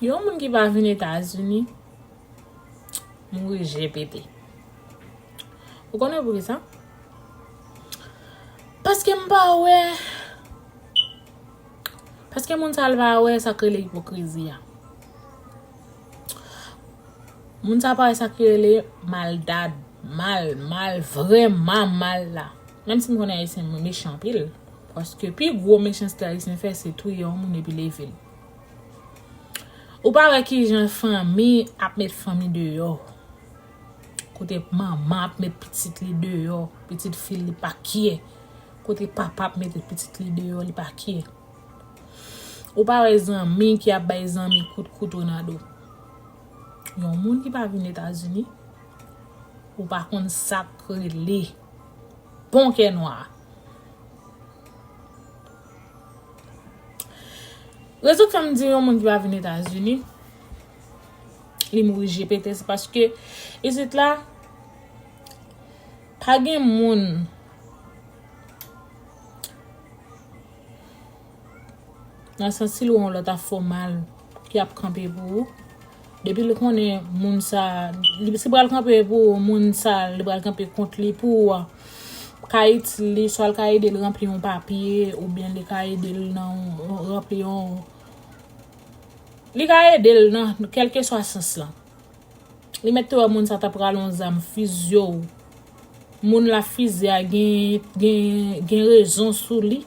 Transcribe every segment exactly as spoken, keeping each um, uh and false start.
Yon moun ki pa vin Etazini mouri je pete. Ou konnen poukisa? Paske m pa wè. Paske moun sa l pa wè sa k rele ipokrizi a. Moun sa pa wè sa k rele maldad, mal, mal, vrèman mal la. Menm si m konnen Ayisyen mechan anpil, paske pi gwo mechanste Ayisyen fè se touye yon moun epi leve l. Ou pa wè kijan fanmi ap met fanmi deyò. Kote manman ap met pitit li deyò, pitit fi l li pa kyè. Kote papa ap met pitit li deyò, li pa kyè. Ou pa wè zanmi ki ap bay zanmi kout kouto nan do. Yon moun ki pa vin Etazini, ou pa konn sa k rele bon kè nwa. Rezon k fè m di yon moun ki pa vin Etazini, li mouri je pete, se paske isit la, pa gen moun nan sans si l wè yon lòt ap fè w mal ki ap kanpe pou ou. Depi l konnen moun sa, li, si pral kanpe pou ou, moun sa, li pral kanpe kont li pou ou a, ka itil li, swa l ka ede l ranpli yon papye, oubyen li ka ede l nan yon, ranpli yon, li ka ede l nan kèlkeswa sans lan. Li mèt te wè moun sa ta pral yon zam fizye w. Moun l ap fizye a gen, gen, gen rezon sou li.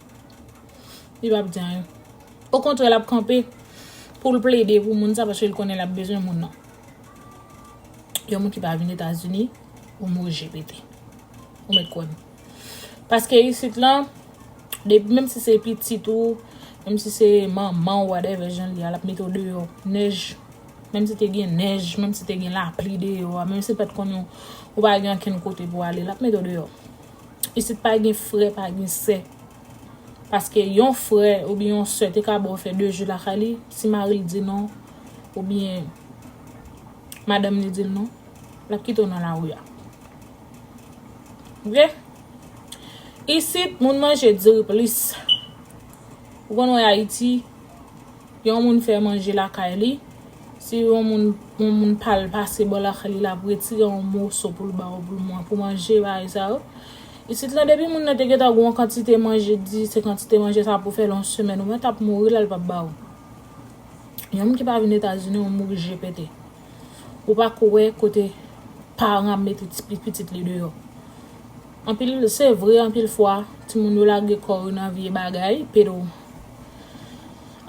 Li p ap di anyen. Okontrè, l ap kanpe pou l plede pou moun sa, paske l konnen l ap bezwen moun nan. Yon moun ki pa vin Etazini, ou mouri je pete. Ou mèt kwè m. Paske isit lan, depi, menm si se pitit ou, menm si se manman w, whatever jan l ye a, l ap mete w deyò. Nèj, menm si te gen nèj, menm si te gen lapli deyò a, menm si l pa t konn yon, ou pa gen ankenn kote pou w ale, l ap mete w deyò. Isit pa gen frè, pa gen sè. Paske yon frè oubyen yon sè te ka ba w fè de jou lakay li, si mari l di non, oubyen madanm li di l non, l ap kite w nan lari a. Oke? Isit, moun manje diri plis. Ou konn wè Ayiti, yon moun fè manje lakay li, si yon moun, yon moun pa l pase bò lakay li, l ap retire yon moso pou l ba w pou l man-, pou manje, bagay sa yo. Isit lan, depi moun nan te gentan gen yon kantite manje, di se kantite manje sa pou fè l yon semèn, ou mèt ap mouri la, l p ap ba w. Yon moun ki pa vin Etazini, ou mouri je pete. Ou pa ko wè kote paran ap mete ti pi-, pitit li deyò. Anpil, se vre, anpil fwa, timoun yo lage kò yo nan vye bagay, pero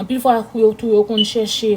anpil fwa, yo tou, yo konn chèche